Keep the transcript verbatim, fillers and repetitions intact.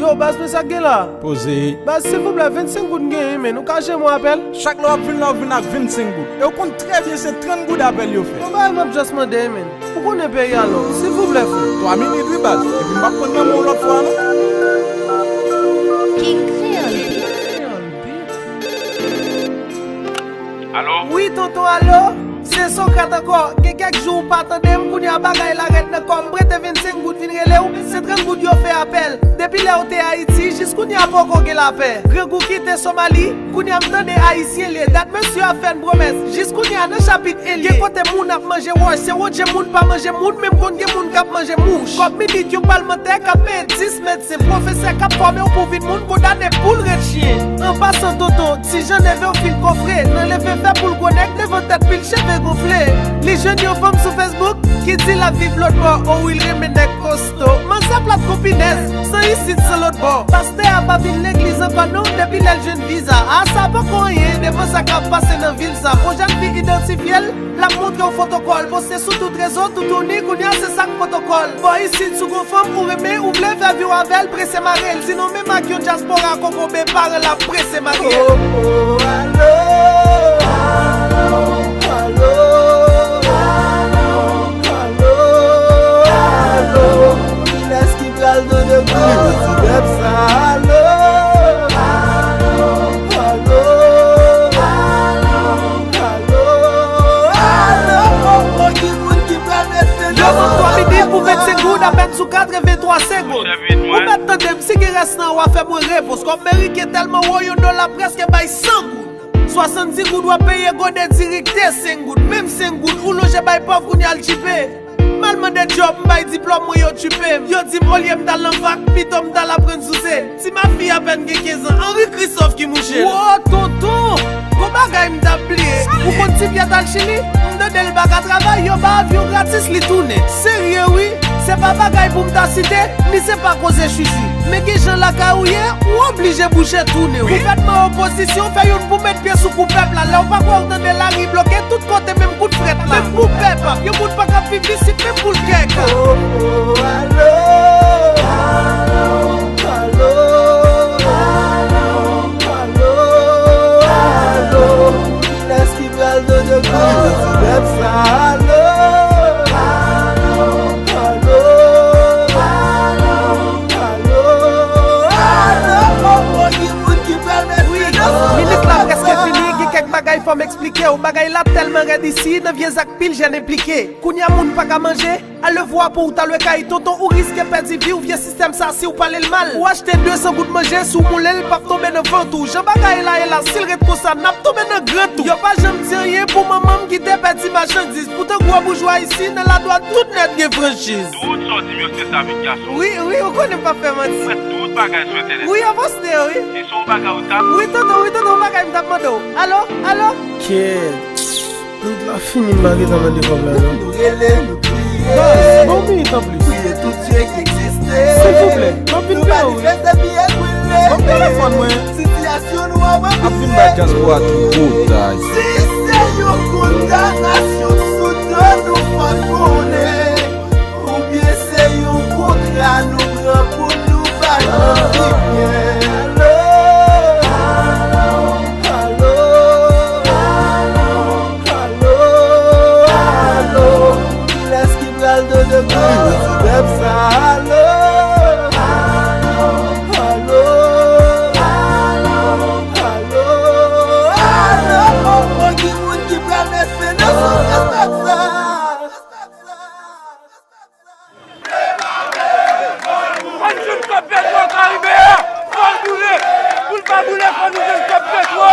Yo, baz, men sa k gen la? Poze. Baz, silvouplè, vennsenk goud m genyen, men. Ou ka jere m yon apèl? Chak lè w ap vin la, w vin ak vennsenk goud. E w konn trè byen se trant goud apèl yo fè. Yon bagay m ap just mande, men. Ou konnen peyi a long. Silvouplè, frè. Twa minit, wi, baz. Epi m p ap konn nan men w lòt fwa, non. King Creole. Alo? Wi, tonton, alo? Se Sokrat ankò. Gen kèk jou ou pa tande m, kounye a bagay la rèd nan kò m. M prete vennsenk goud vin rele w, se trant goud yo fè apèl. Depi lè w te Ayiti, jis kounye a poko gen lapè. Grangou kite Somali, kounye a m tande Ayisyen l ye. Dat mesye a fè n pwomès, jis kounye a nan chapit e l ye. Gen kote moun ap manje wòch, se wodje moun pa manje moun, menm konn gen moun k ap manje mouch. Kòb minit yon palmantè k ap peye dis mèt Se pwofesè k ap fòme w pou w vin moun, kondane pou l ret chyen. An pasan, tonton, ti jan neve w fin kofre. Nan leve fè poul gwo nèg, devan tèt pil cheve gonfle. Li jwenn yon fanm sou Facebook ki di l ap viv lòtbò. O wi, l renmen nèg kosto. Manzè plat konpinèz, san isit, san lòtbò. Pastè a pa vin legliz ankò non, depi lè l jwenn viza. A sa poko anyen, devan sa k ap pase nan vil sa. On jèn fi idantifye l, l ap montre w foto kò l, poste sou tout rezo, toutouni, kounye a se sa k pwotokòl. Bò isit si w gon fanm ou renmen, ou vle fè vi w avè l, prese mare l. Sinon menm ak yon dyaspora kokobe paran l ap prese marye l. Oh, oh, alo, alo, alo, alo, alo, alo, kilès ki pral tande kouri ti bèf sa? Alo, alo, alo, alo, alo, oh, oh, ki moun ki pral mete nan twa minit pou vennsenk goud, apèn sou katrevenntwa segond. Ou mèt tande m, si gen rès nan w a fè mwen repons. Kòb meriken tèlman wo, yon dola prèske bay san goud. Swasanndis goud w ap peye gode diri k te senk goud. Menm senk goud, ou lonje bay pòv, kounye a l tchipe. M al mande djòb, m bay diplòm mwen, yo tchipe m. Yo di m olye m t al nan fak, pito m t al aprann souse. Ti mafi apèn gen kenz an, Henri Christophe ki mouche l. Wo, tonton! Gon bagay m t ap bliye. Ou konn Ti Pyè t al Chili? M tande l pa ka travay, yo ba avyon gratis, li tounen. Serye wi, se pa bagay pou m ta site, ni se pa koze chichi. Men gen jan lakay ou ye, ou oblije bouche tounen w. Gouvènman, opozisyon, fè youn pou met pye sou kou pèp la. Lè w pa kwè w tande lari bloke, tout kote menm kout frèt la. Menm pou pèp, yon moun pa ka viv isit menm pou l kèk. Oh, oh, alo, alo, alo, alo, alo, kilès ki pral tande kouri ti bèf sa? Alo, alo, alo, alo, alo, oh, oh, ki moun ki pral mete nan sou minit la prèske fini, gen kèk bagay fò m eksplike w. Bagay la tèlman rèd isi, nan vye zak pil jèn enplike. Kounye a moun pa ka manje, alevwa pou w ta lwe kay tonton, ou riske pèdi vi w, vye sistèm sa si w pale l mal. Ou achte de san goud manje, si w moulen l p ap tonbe nan vant ou. Jan bagay la ye la, si l ret konsa, n ap tonbe nan gran tou. Yo pa janm di anyen pou manman m ki te pèdi machandiz. Poutan gwo boujwa isi nan ladwàn tout nèt gen franchiz. Tout sa w di m yo se sa, vit gason. Wi, wi, ou konnen m p ap fè manti. Mwen tout bagay sou entènèt. Wi, yo poste yo, wi. Se yon bagay ou t ap. Wi, tonton, wi, tonton, yon bagay m t ap mande w. Alo, alo? Kèt. Minit la fini, m pa gentan mande kòb la, non. Nou rele, nou kriye. Baz, ban m minit anplis. Priye tout dye ki egziste. Silvouplè, m ap vin peye w, wi. Nou manifeste, biye brile. Ban m telefòn mwen. Sitiyasyon nou an ap vin bay dyaspora tripotay. Si se yon kondanasyon sou do nou, fò n konnen. Oubyen se yon kontra nou pran pou nou bay yon ti byen. Alo, alo, alo, alo, alo, kilès ki pral tande kouri ti bèf sa? Alo, alo, alo, alo, alo, oh, oh, ki moun ki pral mete nan sou bèf sa? Fò n jwenn kòb petwo Karibe a! Fò l boule! Pou l pa boule, fò nou jwenn kòb petwo a!